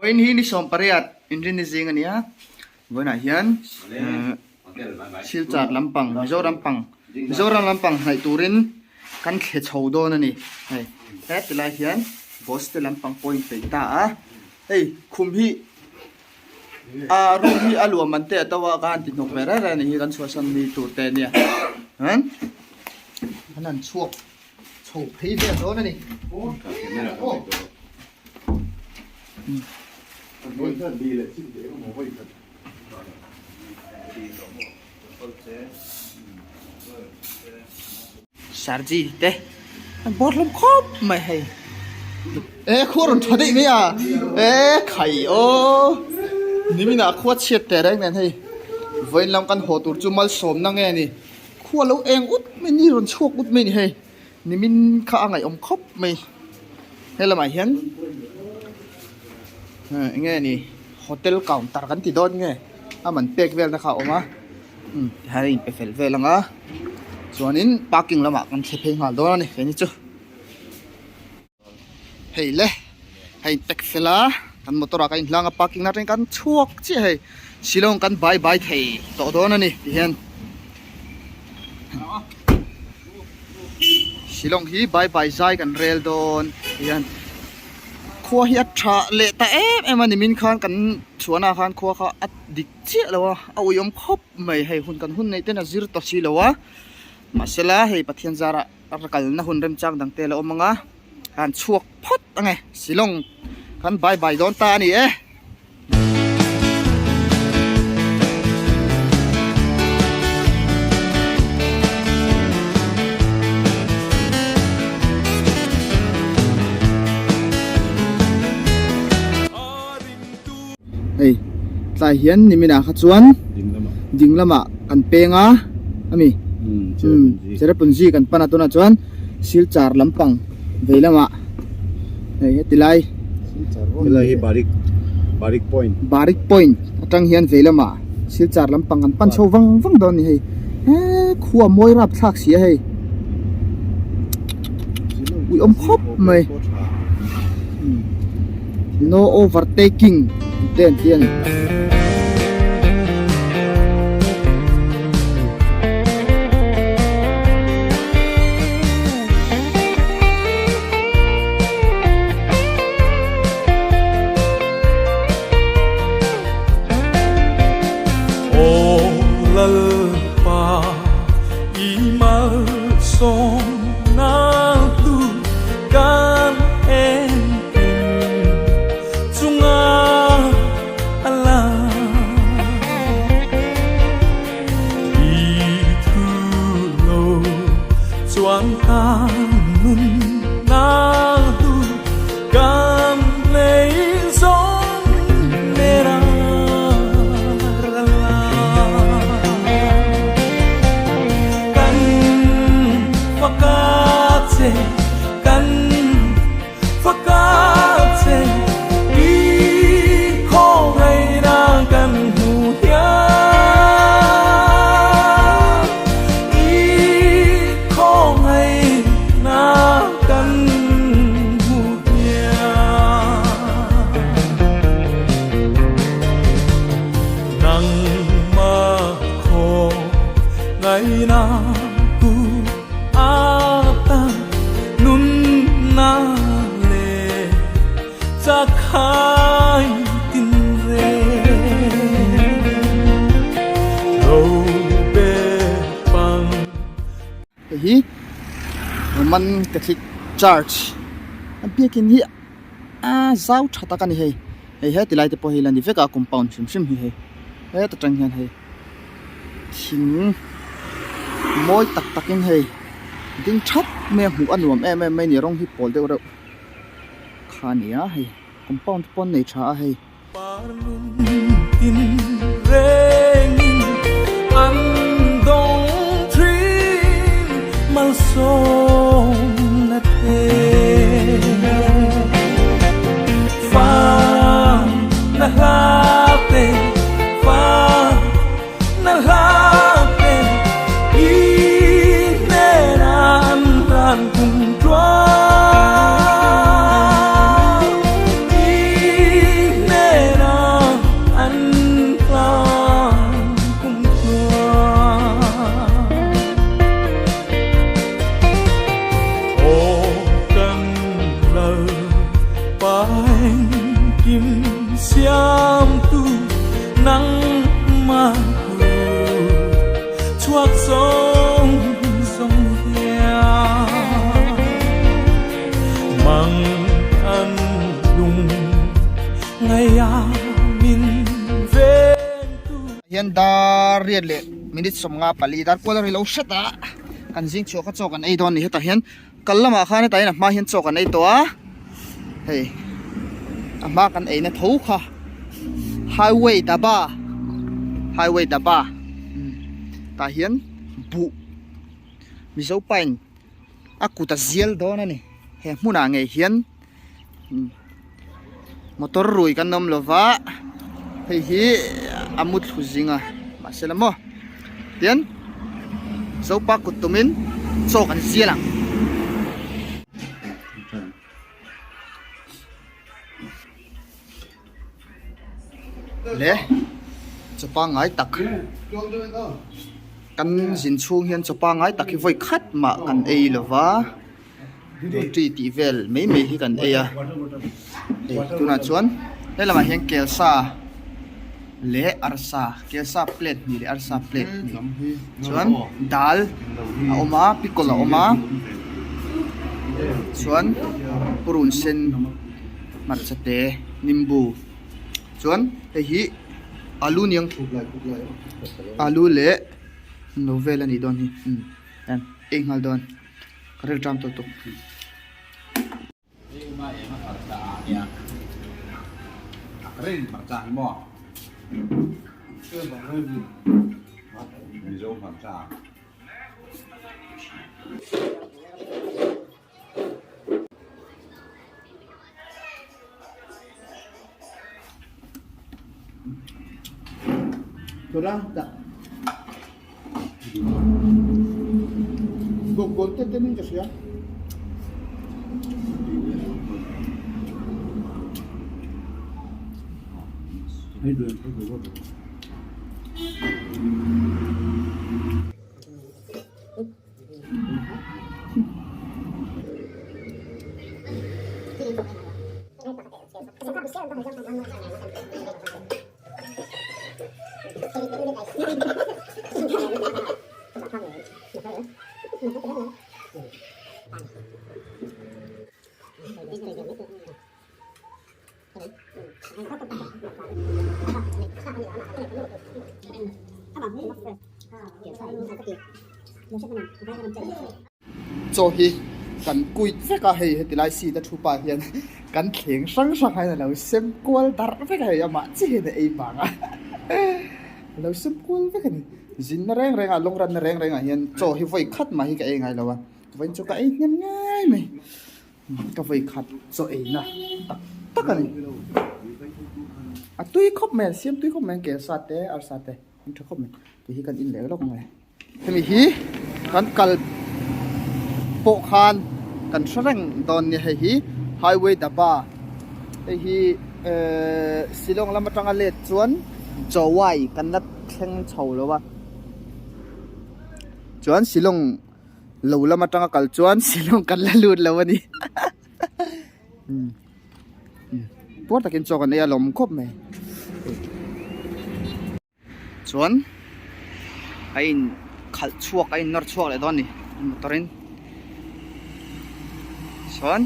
Vawiin hi ni 18 inrinni zing a nia. Vawiinah hian Silchar lampang Mizoram pang Mizoram lampang hnaih turin kan thle chho dawn a ni. Hei heti lai hian bus te lampang pawh a inpeih ta a. Hei khum hi a room hi a luah man te a to a ka han ti hnawk ve reng reng a ni hi kan chhuahsan ni tur te a nia. Chuan an han chhuak chho phei vel dawn a ni. Sarji te an bawr hlawm khawp mai hei e khua rawn tha daih mai a e khai aw nimin ah khua chhiat teh reng nen hei vawiin lam kan haw tur chu malsawmna nge ni khua lo eng ut mai ni rawn chhuak ut mai ni hei. Nimin kha a ngaihawm khawp mai he lamah hian eng nge ni hotel counter kan ti dawn nge a man pek vel na kha a awm a umm tihian a inpe fel vel ang a chuanin parking lamah kan thle phei nghal dawn a ni keini chu. Hei le hei pack fel a kan motor ah kan inhlang a parking na atangin kan chhuak chiah hei Shillong kan bye bye thei tawh dawn a ni ti hian Shillong hi bye bye zai kan rel dawn ti hian khua hi a tha leh ta em em a ni min khan kan chhuahna ah khan khua kha a dik chiah lo a a uiawm khawp mai hei hun kan hun neih ten a zir ta si lo a mahsela hei Pathian zarah A kalna hun remchang dang te la awm ang a, han chhuak phawt ang e, Shillong kan bye bye dawn ta a ni e. Hei tlai hian niminah kha chuan ding lamah kan peng a ami Cherrapunji kan pan a tunah chuan Silchar lampang vei lamah hei heti lai helai hi Barik Barik point Barik point atang hian vei lamah Silchar lampang kan pan chho vang vang dawn a ni hei he khua mawi rap thlak si a hei uiawm khawp mai. No overtaking te an ti a ni. Aw Lalpa i malsawmna hlu Kan engkim chunga a lang I thu lo chuan kan nun na hlu kan nei zawng nen a ral a. Kan faka che kan faka che i khawngaihna kan hmu hian i khawngaihna kan hmu hian nangmah khawngaihna ku ata nunna le chakhai tin re lo be pang. Hei hi Roman Catholic Church a biakin hi a zau tha tak a ni hei hei he tilai te pawh hi la ni vek a compound hrim hrim hi hei heta tang hian hei. Thing mawi tak takin hei ding thap mai a hmuh a nuam em em mai a ni rawng hi pawl deuh reuh kha a ni a hei compound te pawh an nei tha a hei. Hian dar riat leh minute 54 dar kual a ri lo hret a kan zing chhuah kha chaw kan ei dawn a ni hetah hian kal lamah khan hetah hian a hma hian chaw kan ei tawh a hei a hma kan ei na tho kha highway dhaba highway dhaba tah hian buh mizo pain a kut a zial dawn a ni he hmunah ngei hian motor rui kan awm lova hei hi a mu thlu zing a mahse la maw tian zopa kut tumin chaw kan zial ang. Le chaw pangngai tak kan zin chhung hian chaw pangngai tak hi vawi khat mah kan ei lo va roti tih vel mai mai hi kan ei a hei tunah chuan he lamah hian kelsa leh arsa kelsa plate hnih leh arsa plate hnih chuan dal a awm a pickle a awm a chuan purun sen. Hmarcha te nimbu chuan hei hi alu niang alu leh no vel a nih dawn hi umm en ei nghal dawn ka rel ṭam tawh tuk. Chaw hi kan kuit vek a hei heti lai seat a thu pah hian kan thleng hrang hrang hian a lo sem kual darh vek a hei amah chiah hian a ei vang a a lo sem kual vek a ni zinna reng reng ah lawng ranna reng reng ah hian chaw hi vawi khat mah hi ka ei ngai lo a vawiin chu ka ei hnem ngei mai. Ka vawi khat chaw eina tak tak a ni. A tui khawp mai a siam tui khawp mai a kelsa te arsa te an tha khawp mai tih hi kan in leh lawk mai. Hemi hi kan kal pawh khan kan hre reng dawn nia hei hi highway dhaba hei hi ehh Shillong lam atanga let chuan Jowai kan la thleng chho lo a chuan Shillong Lo lam atanga kal chuan Shillong kan la lut lo a ni. Puar takin chaw kan ei a lawm khawp mai. Chuan a in khalh chhuak a in nawr chhuak leh dawn a ni motor in. Chuan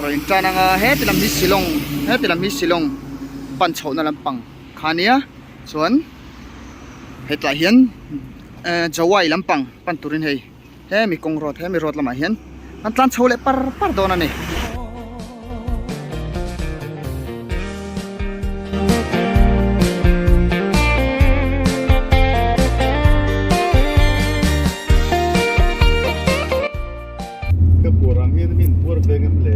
rawn in tan anga heti lam hi Shillong heti lam hi Shillong pan chhohna lampang kha a nia chuan hetlai hian ehh Jawai lampang pan turin hei hemi kawng road hemi road lamah hian an tlan chho leh par par dawn a ni. Ka puar ang hian min puar ve ngam le.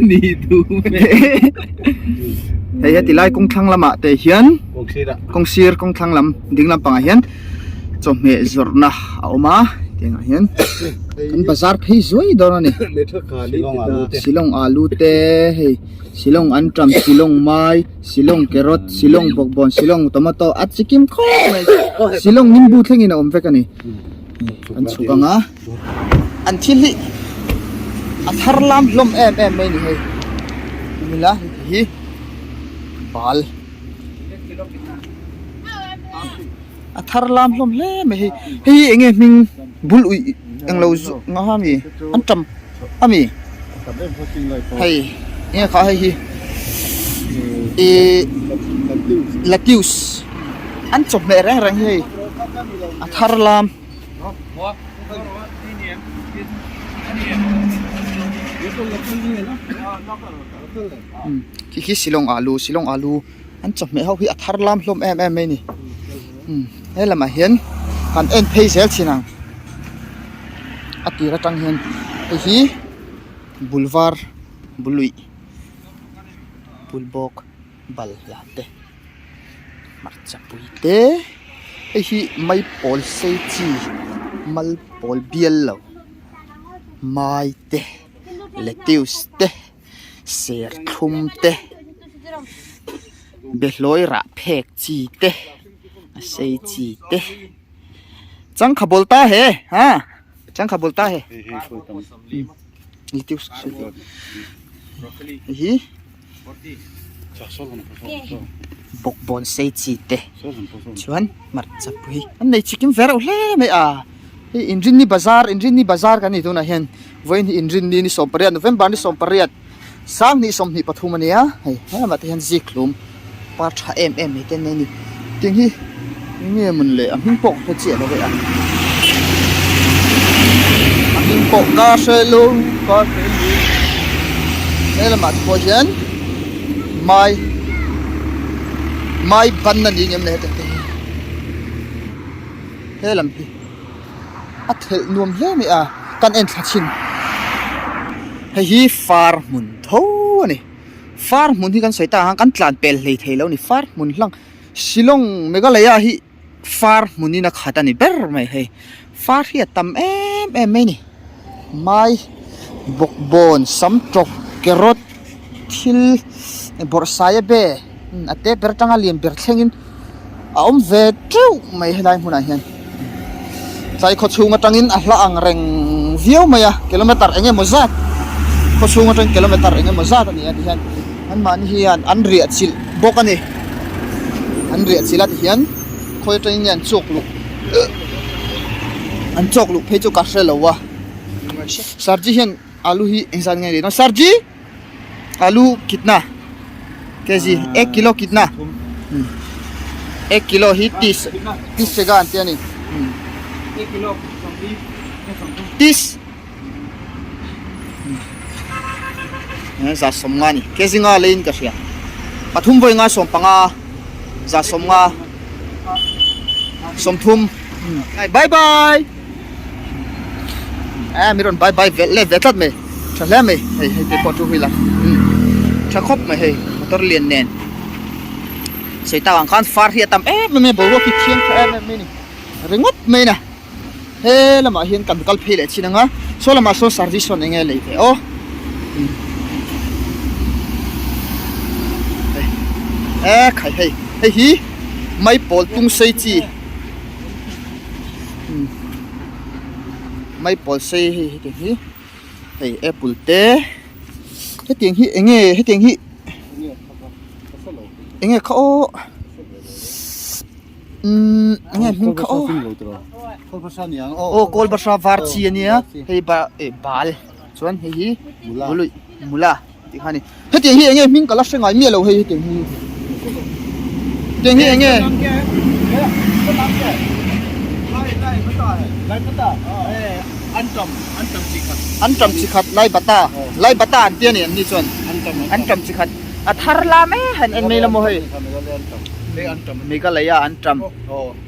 Ni du ve. Hei heti lai kawng thlang lamah te hian kawng sir kawng thlang lam ding lam pangah hian chawhmeh zawrhna a awm a tiangah hian kan bazar phei zuai dawn a ni. Shillong alu te hei Shillong anṭam Shillong mai Shillong carrot Shillong bawkbawn Shillong tomato a chikim khawp mai Shillong nimbu thlengin a awm vek a ni kan chhuk ang a an thil hi a thar lam hlawm em em mai a ni hei nimila heti hi bal a thar lam hlawm hle mai hei hei hi eng nge hming bul uih englo zawng a mi anṭam a mi. Hei enge kha hei hi ihh lettuce an chawhmeh reng reng hi hei a thar lam. Khi khi Shillong alu Shillong alu an chawhmeh ho hi a thar lam hlawm em em mai a ni he lamah hian kan en phei zel thin ang a tir atang hian hei hi bulvar buluih bulbawk balhla te hmarcha pui te hei hi maipawl sei chi malpawl bial lo mai te lettuce te. Serthlum te behlawi rah phek chi te a sei chi te changkha bawl ta he ha changkha bawl ta he hei hi bawkbawn sei chi te chuan hmarcha pui an nei chikim ve reuh hle mai a hei inrinni bazar inrinni bazar kan ni tunah hian. Vawiin hi inrinni ni 18 November ni 18 2023 a nia hei helamah te hian zikhlum par tha em em mai te an nei a ni tiang hi eng nge mawn le a hming pawh ka hre chiah lo vek a a hming pawh ka hre lo ka hre lo helamah te pawh hian mai mai ban a ni ngem le hetiang te hi helam hi. A thelh nuam hle mai a, kan en thla chhin. Hei hi far hmun tho a ni. Far hmun hi kan sawi tak ang kan tlan pel hlei thei lo a ni. Far hmun hlang Shillong Meghalaya hi far hmunin a khat a ni ber mai hei. Far hi a tam em em mai a ni. Mai bawkbawn sam tawk carrot thil bawrhsai a be a te ber atanga lian ber thlengin a awm ve teuh mai helai hmunah hian tlai khaw chhung atangin a hla ang reng viau mai a kilometer eng emaw zat khaw chhung atangin kilometer eng emaw zat a ni a tihian anmahni hian an riah chilh bawk a ni an riah chilh a tihian khawi atangin nge an chawk luh an chawk luh phei chu ka hre lo a sarji hian alu hi engzat nge a ni sarji. Alu kitna kg ek kilo kitna ek kilo hi tis tis sega an tia ni tis za sawmnga ni kg nga leiin ka hria pathum vawi nga sawmpanga za sawmnga sawmthum bye bye. Eh mi rawn bye bye velh let ve tlat mai tha hle mai hei hei te pawh two wheeler umm tha khawp mai hei motor lian nen sawi tak ang khan far hi a tam em em mai boruak hi thiang tha em em mai a ni ringawt mai na he lamah hian kan kal phei leh chin ang a saw lamah sawn service sawn eng nge lei ve aw eh khai hei hei hi maipawl tung sei chi. Maipawl sei hei hetiang hi hei apple te hetiang hi eng nge hetiang hi eng nge kha aw umm eng nge hming kha aw aw kawl bahra var chi a nia hei ba eh bal chuan hei hi buluih mula. Tih kha a ni. Hetiang hi enge hming ka la hre ngai miah lo hei hetiang hi. Hetiang hi enge? Antam chi khat lai bata lai bata an tia ni an ni chuan antam chi khat a thar lam e han en mai la maw hei Meghalaya antam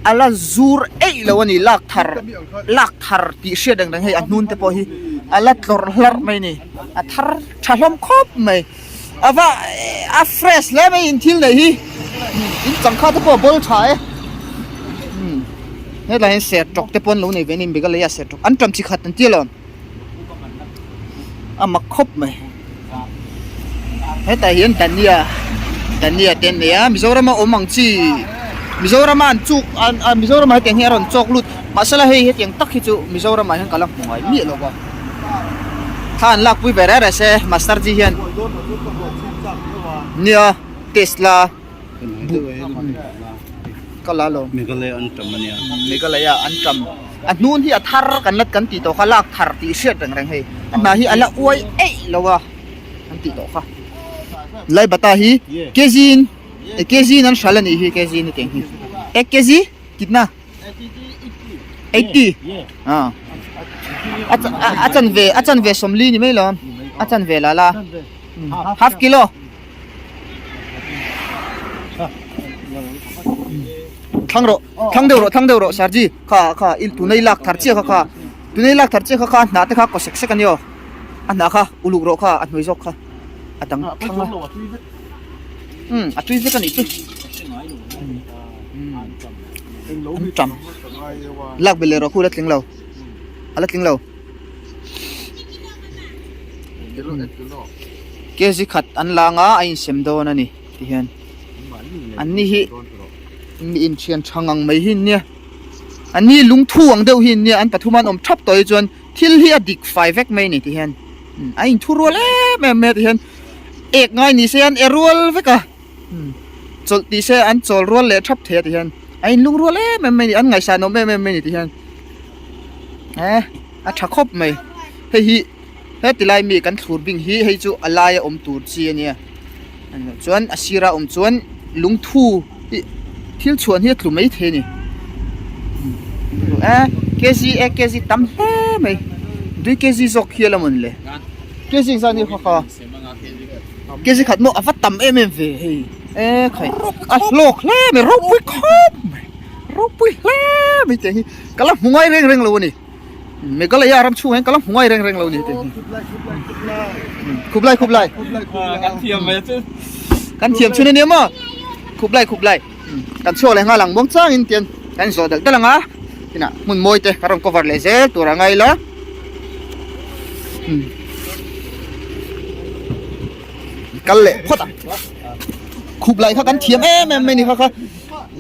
a la zur eih lo a ni lak thar lak thar tih hriat ang reng hei a hnun te pawh hi a la tlawrh hlarh mai a ni. A thar tha hlawm khawp mai a va a fresh hle mai in thil neih hi in changkha te pawh a bawl tha e umm hetlai hian ser tawk te pawh an lo nei ve a ni Meghalaya ser tawk an tam chi khat an tia lo a mak khawp mai hetah hian dhania dhania te an nei a Mizoram a awm ang chi Mizoram a an chuk an a Mizoram ah hetiang hi a rawn chawk lut mahse la hei hetiang tak hi chu Mizoram ah hian ka la hmu ngai miah lo va. Thla an lakpui ve reng reng se master ji hian nia Tesla ka la lo Meghalaya an tam ania Meghalaya an tam a hnun hi a thar kan la kan tih tawh kha lak thar tih hriat reng reng hei a hna hi a la uai eih lo. lo a an tih tawh kha lai bata hi kg in kg in an hral a nih hi kg in hetiang hi ek kg kitna 80 ah a chan ve a chan ve sawmli ni mai lo a chan ve la la half kilo thlang rawh thlang deuh rawh thlang deuh rawh sarji kha kha i tunei lak thar chiah kha kha tunei lak thar chiah kha kha a hnah te kha kaw sek sek a ni aw a hnah kha uluk rawh kha a hnuai zawk kha a dang thlang a umm a tui vek a nih chu an tam lak belh leh rawh khu la tling lo a la tling lo. Kg khat an lang a a insem dawn a ni ti hian an ni hi mi inthian tha ngang mai hi an nia an ni lungthu ang deuh hi an nia an pathum an awm thap tawh hi chuan thil hi a dik fai vek mai a ni ti hian a inthu rual em em mai a ti hian ek ngai ni se an e rual vek a chawlh tih se an chawl rual leh thap thei a ti hian a inlung rual em em mai a ni an ngaihsan awm em em mai a ni ti hian eh a tha khawp mai hei hi heti lai mi kan thlur bing hi hei chu a laia awm tur chi a nia chuan a sira awm chuan lungthu hi thil chhuan hi a tlu mai thei a ni eh kg e kg tam hle mai dui kg zawk hial a mawn le kg zat ni kha kha. Kg khat maw a va tam em em ve hei e khai a hlawk hle mai ropui khawp mai ropui hle mai tiang hi ka la hmu ngai reng reng lo a ni Meghalaya ram chhungah hian ka la hmu ngai reng reng lo a ni tiang hi khup lai khup lai kan thiam mai chu kan thiam chhun a nia maw khup lai khup lai kan chhuak leh nghal ang muang changin tian kan zawh dalh dalh ang a tinah hmun mawi te ka rawn cover leh zel tur a ngai la. Kal leh phawt a khup lai kha kan thiam em em mai ni kha kha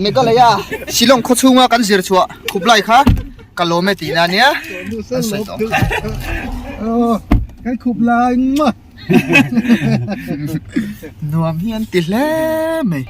Meghalaya Shillong khaw chhunga kan zir chhuah khup lai kha ka lawm e tihna ania an sawi tawh ang kha. Kan khup lai maw. Nuam hi an ti hle mai.